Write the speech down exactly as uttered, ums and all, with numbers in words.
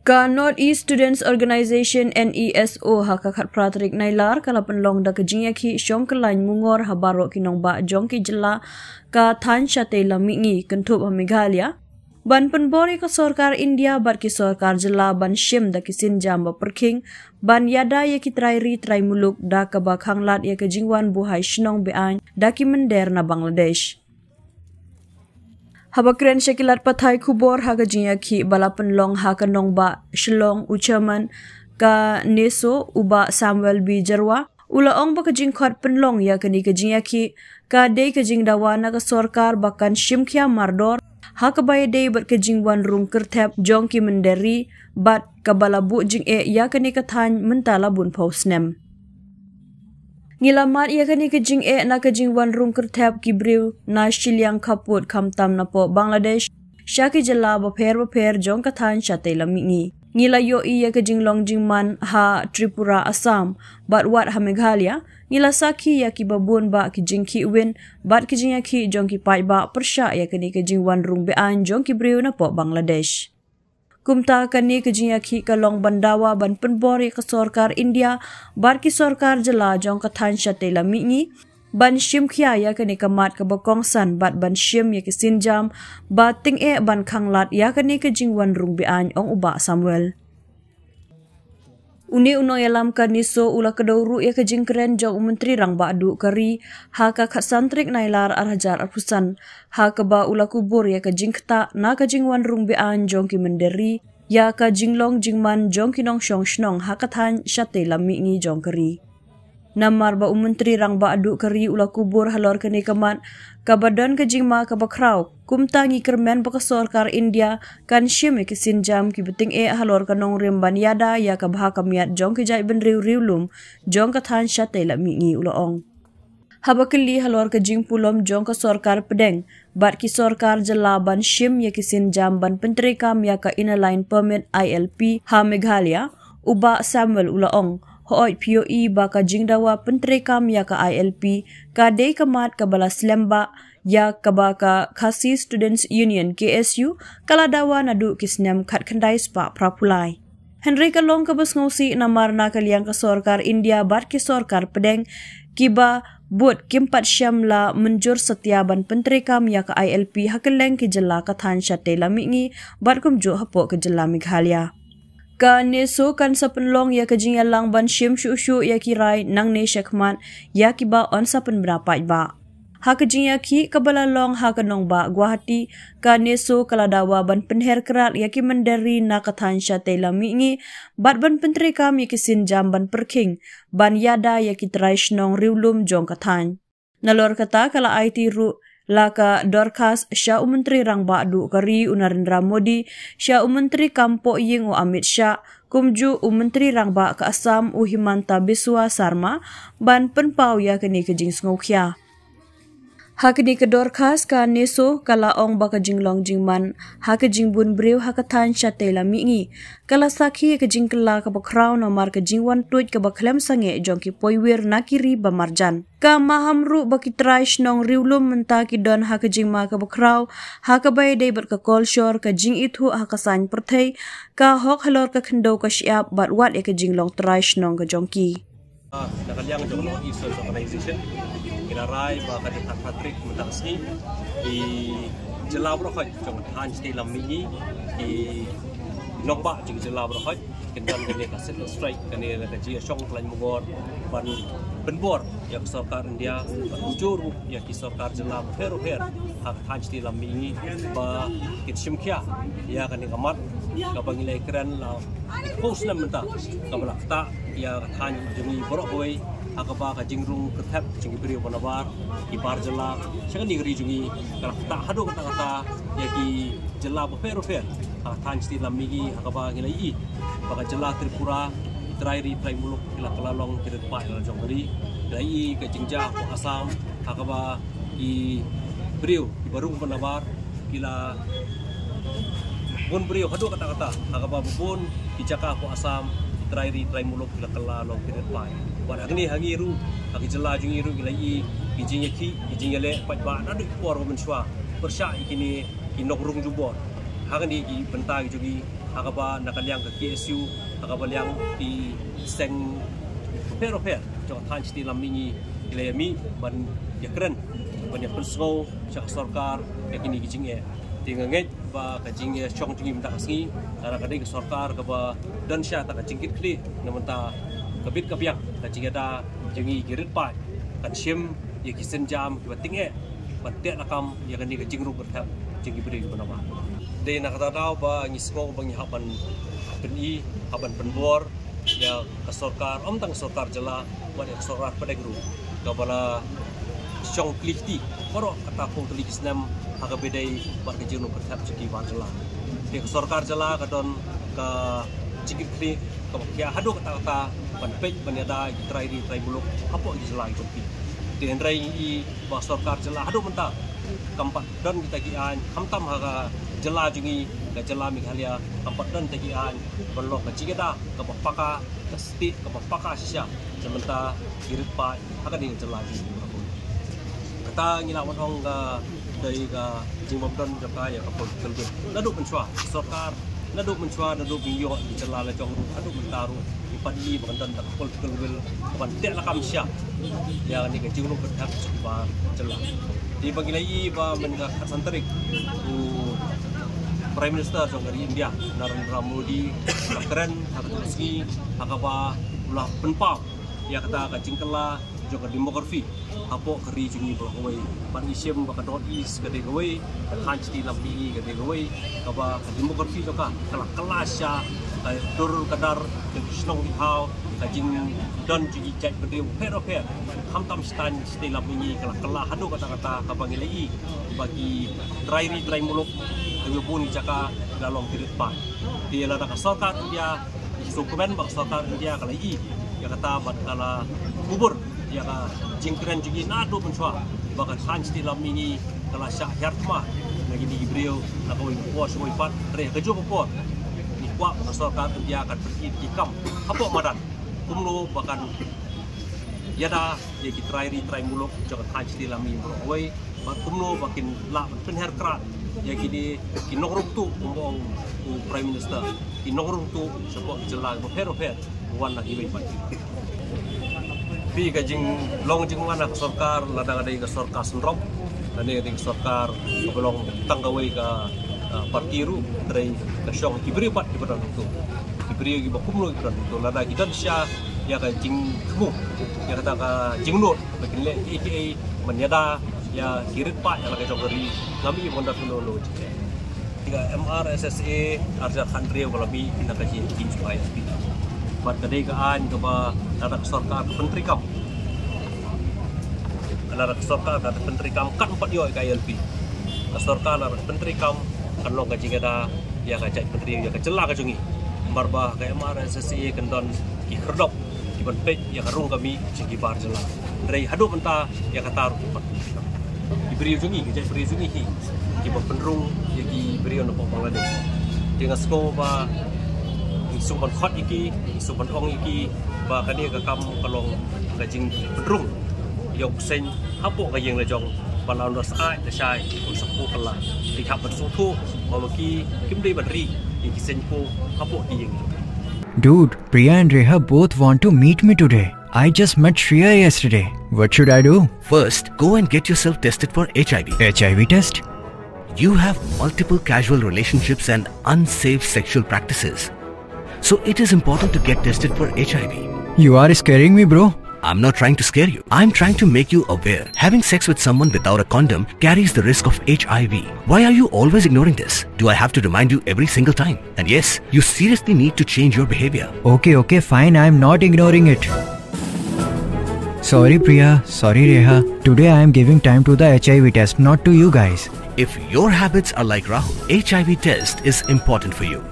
Ka North East Students Organisation, NESO, ha ka khatphra tarik Nailar ka la pynlong da ka jingïakhih shong kyllain mungor ha baroh ki nongbah jong ki jylla ka thaiñ shatei lam mihngi kynthup ha Meghalaya, ban pynbor ïa ka sorkar India bad ki sorkar jylla ban shim da ki sienjam ba pyrkhing ban ïada ïa ki trai ri trai muluk da kaba khanglad ïa ka jingwan buhai shnong be-aiñ da ki mynder na Bangladesh. Haba kren sha ki lad pathai khubor ha ka jingïakhih ba la pynlong ha ka nongbah Shillong, u chairman ka NESO, u Bah Samuel B Jyrwa, u la ong ba ka jingkhot pynlong ïa kane ka jingïakhih ka dei ka jingdawa na ka sorkar ba kan shim khia mardor ha kaba ïadei bad ka jingwan rung kyrthep jong ki mynder ri bad kaba la buh jingeh ïa kane ka thaiñ mynta la bun phew snem. Ngi la mad ïa kane ka jingeh na ka jingwan rung kyrthep ki briew na shiliang khappud khamtam napoh Bangladesh sha ki jylla bapher bapher jong ka thaiñ shatei lam mihngi. Ngi la ïohi ïa ka jinglong jingman ha Tripura, Assam bad wat ha Meghalaya. Ngi la sakhi ïa kiba bun bah ki jingkhih win bad ki jingïakhih jong ki paidbah pyrshah ïa kane ka jingwan rung be-aiñ jong ki briew napoh Bangladesh. Kumta kane ka jingïakhih ka long ban dawa ban pynbor ïa ka sorkar India bad ki sorkar jylla jong ka thaiñ shatei lam mihngi ban shim khia ïa kane ka mat kaba kongsan bad ban shim ïa ki sienjam ba tyngeh ban khanglad ïa kane ka jingwan rung be-aiñ, ong u Bah Samuel. Une u nongïalam ka NESO u la kdew ruh ïa ka jingkren jong u Myntri Rangbah Duh ka ri ha ka khatsan tarik Nailar arhajar arphew san, ha kaba u la kubur ïa ka jingktah na ka jingwan rung be-aiñ jong ki mynder ri ïa ka jinglong jingman jong ki nongshong shnong ha ka thaiñ shatei lam mihngi jong ka ri. Namar ba u Myntri Rangbah Duh ka ri u la kubur halor kane ka mat kaba don ka jingma kaba khraw, kumta ngi kyrmen ba ka sorkar India kan shim ïa ki sienjam kiba tyngeh halor ka nongrim ban ïada ïa ka bha ka miat jong ki jaitbynriew riewlum jong ka thaiñ shatei lam mihngi, u la ong. Haba kylli halor ka jingpulom jong ka sorkar pdeng bad ki sorkar jylla ban shim ïa ki sienjam ban pyntreikam ïa ka Inner Line Permit, ILP, ha Meghalaya, u Bah Samuel u la ong, hooid, phi ïohi ba ka jingdawa pyntreikam ïa ka ILP ka dei ka mat kaba la slem bah ïa kaba ka Khasi Students Union, KSU, ka la dawa naduh ki snem khatkhyndai spah phraphew lai. Hynrei ka long kaba sngewsih namar na ka liang ka sorkar India bad ki sorkar pdeng kiba bud kim pat shym la mynjur satia ban pyntreikam ïa ka ILP ha kylleng ki jylla ka thaiñ shatei lam mihngi bad kumjuh hapoh ka jylla Meghalaya. Ka NESO kan sa pynlong ïa ka jingïalang ban shim shuh shuh ïa ki rai nangne shakhmat ïa kiba yn sa pynbna paidbah. Ha ka jingïakhih kaba la long ha ka nongbah Guwahati, ka NESO ka la dawa ban pynher krad ïa ki mynder ri na ka thaiñ shatei lam mihngi bad ban pyntreikam ïa ki sienjam ban pyrkhing ban ïada ïa ki trai shnong riewlum jong ka thaiñ. Nalor kata ka la aiti ruh la ka dorkhas sha u Myntri Rangbah Duh ka ri u Narendra Modi, sha u Myntri Kam Pohïing u Amit Shah, kumjuh u Myntri Rangbah ka Assam u Himanta Biswa Sarma ban pynpaw ïa kane ka jingsngewkhia. Ha kane ka dorkhas ka NESO ka la ong ba ka jinglong jingman ha ka jingbun briew ha ka thaiñ shatei lam mihngi ka la sakhi ïa ka jingkylla kaba khraw namar ka jingwan tuid kaba khlem sangeh jong ki poiwir na ki ri ba marjan. Ka maham ruh ba ki trai shnong riewlum mynta ki don ha ka jingma kaba khraw ha kaba ïadei bad ka kolshor, ka jingithuh ha ka saiñ pyrthei, ka hok halor ka khyndew ka shyiap bad wat ïa ka jinglong trai shnong ka jong ki. Ah, na ka liang jong North East Students Organisation, ngi la rai ba ka dei khatphra tarik mynta ka sngi, ki jylla baroh khoit jong ka thaiñ shatei lam mihngi, ki nongbah jong ki jylla baroh khoit kin don kane ka sit and strike, kane ka jingïashong kyllain mungor ban pynbor ïa ka sorkar India, ban ujor ïa ki sorkar jylla bapher bapher ha ka thaiñ shatei lam mihngi ba kin shim khia ïa kane ka mat kaba ngi la ïakren la phew snem mynta, kaba la ktah ïa ka thaiñ jong ngi baroh kawei, ha kaba ka jingrung kyrthep jong ki briew ba nabar, ki bar jylla sha kane ka ri jong ngi ka la ktah haduh katta katta ïa ki jylla bapher bapher ha ka thaiñ shatei lam mihngi, ha kaba ngi la ïohi ba ka jylla Tripura, ki trai ri trai muluk ki la kylla long ki riewpaid la jong ka ri. Ngi la ïohi ka jingjia hapoh Assam, ha kaba ki briew kiba rung ba nabar ki la bun briew haduh katta katta, ha kaba bun ki jaka hapoh Assam ki trai ri trai muluk ki la kylla long ki riewpaid. Bad hangne ha ngi ruh, ha ki jylla jong ngi ruh ngi la ïohi ki jingïakhih, ki jingïaleh paidbah naduh ki por ba mynshuwa pyrshah ïa kine ki nongrung jubor. Ha kine ki bynta ki jong ngi ha kaba na ka liang ka K S U, ha kaba liang ki seng pher pher jong ka thaiñ Shatei Lam Mihngi ki la ïa mih ban ïa kren, ban ïa pynsngew sha ka sorkar ïa kine ki jingeh. Te nga ngeit ba ka jingïashong jong ngi mynta ka sngi, ka dei ka sorkar kaba don sha ta ka jingkitkhlieh, na mynta ka bit ka biang ka jingïada jong ngi ki rit paid kan shim ïa ki sienjam kiba tyngeh ban teh lakam ïa kane ka jingrung kyrthep jong ki briew kiba nabar. Dei na kata daw ba ngi sngew ba ngi hap ban pyni, hap ban pynbor ïa ka sorkar, ym tang ka sorkar jylla, wat ïa ka sorkar pdeng ruh, kaba la shong kli kti baroh kata phew tylli ki snem ha kaba ïadei bad ka jingrung kyrthep jong ki bar jylla. Te ka sorkar jylla ka don ka jingkitkhlieh kaba khia haduh katta katta ban peit ban ïada ïa ki trai ri trai muluk hapoh ki jylla ki jong ki. Te hynrei ngi i ba sorkar jylla haduh mynta kam pat don kita ki aiñ, khamtam ha ka jylla jong ngi, ka jylla Meghalaya, kam pat don kita ki aiñ ban long ka jingïada kaba paka, ka stieh kaba paka shisha na bynta ki rit paid ha kane ka jylla jong ngi. Kata ngi lah ban ong ka dei ka jingbym don jong ka ïa ka political will naduh mynshuwa sorkar, naduh mynshuwa, naduh ba ngi ïoh ïa ka jylla la jong ruh, haduh mynta ruh ngi pat i ba kan don da ka political will ban teh lakam shisha ïa kane ka jingrung kyrthep jong ki bar jylla. Te ba ngi la i ba mynta ka khatsan tarik u Prime Minister jong ka ri India, Narendra Modi, u la kren ha kata ka sngi ha kaba u la pynpaw ïa kata ka jingkylla jong ka demography hapoh ka ri jong ngi baroh kawei. Bad ngi shem ba ka North East ka dei kawei, ka thaiñ Shatei Lam Mihngi ka dei kawei kaba ka demography jong ka ka la kylla sha ka dur ka dar, ka shnong ki thaw, ka jingdon jong ki jaitbynriew pher pher, khamtam sha thaiñ Shatei Lam Mihngi ka la kylla haduh katta katta, kaba ngi la i ba ki trai ri trai muluk ha kiba bun ki jaka ki la long ki rit paid. Te lada ka sorkar India, ngi sngewkmen ba ka sorkar India ka la i ïa kata bad ka la kubur ïa ka jingkren jong ngi naduh mynshuwa ba ka thaiñ Shatei Lam Mihngi ka la shah hiar thma na kine ki briew na kawei ka por sha kawei pat. Hynrei ha kajuh ka por ngi kwah ba ka sorkar India kan pyni ki kam hapoh madan kumno ba kan ïada ïa ki trai ri trai muluk jong ka thaiñ Shatei Lam Mihngi baroh kawei, bad kumno ba kin lah ban pynher krad ïa kine ki nongrung tuh, kumba ong u Prime Minister, ki nongrung tuh shapoh ki jylla kiba pher pher, wan na kiwei pat. Phi, ka jinglong jingwan ha ka sorkar, lada ka dei ka sorkar synrop, lada ka dei ka sorkar kaba long tang kawei ka, ah, party ruh, hynrei ka shong ki briew pat kiba don hangto, ki briew kiba kumno kiba don hangto, lada ki don sha ïa ka jingthmu, ïa kata ka jingnud ba kin leh kiei kiei ban ïada ïa ki rit paid ha la ka jong ka ri, ngam i ba kan don kumno kumno. Ka M R S S A ar hajar khathynriew ka la mih na ka jingim jong ka I L P. Bad ka dei ka aiñ kaba lada ka sorkar ka pyntreikam, lada ka sorkar ka pyntreikam, kan pat ïoh ïa ka I L P. Ka sorkar lada ka pyntreikam kan long ka jingïada ïa ka jaitbynriew, ïa ka jylla ka jong ngi. Namar ba ka M R S S A kan don ki khyrdop kiban peit ïa ka rung ka mih jong ki bar jylla. Hynrei haduh mynta ïa kata ruh kim pat. Ki briew jong ngi, ki jaitbynriew jong ngi hi kiba pynrung ïa ki briew napoh Bangladesh. Te nga sngew ba ngi sngewban khot ïa ki, ngi sngewban ong ïa ki ba kane ka kam ka long ka jingpynrung ïa u bseiñ hapoh ka ïing la jong, ba la un da sah da shai un sa phuh kylla. Te hap ban sngewthuh ba ma ki kim dei ban ri ïa ki seiñ phuh hapoh ki ïing. Dude, Priya and Reha both want to meet me today. I just met Shreya yesterday. What should I do? First, go and get yourself tested for H I V. H I V test? You have multiple casual relationships and unsafe sexual practices. So it is important to get tested for H I V. You are scaring me, bro. I'm not trying to scare you. I'm trying to make you aware. Having sex with someone without a condom carries the risk of H I V. Why are you always ignoring this? Do I have to remind you every single time? And yes, you seriously need to change your behavior. Okay, okay, fine. I'm not ignoring it. Sorry, Priya. Sorry, Reha. Today I am giving time to the H I V test, not to you guys. If your habits are like Rahul, H I V test is important for you.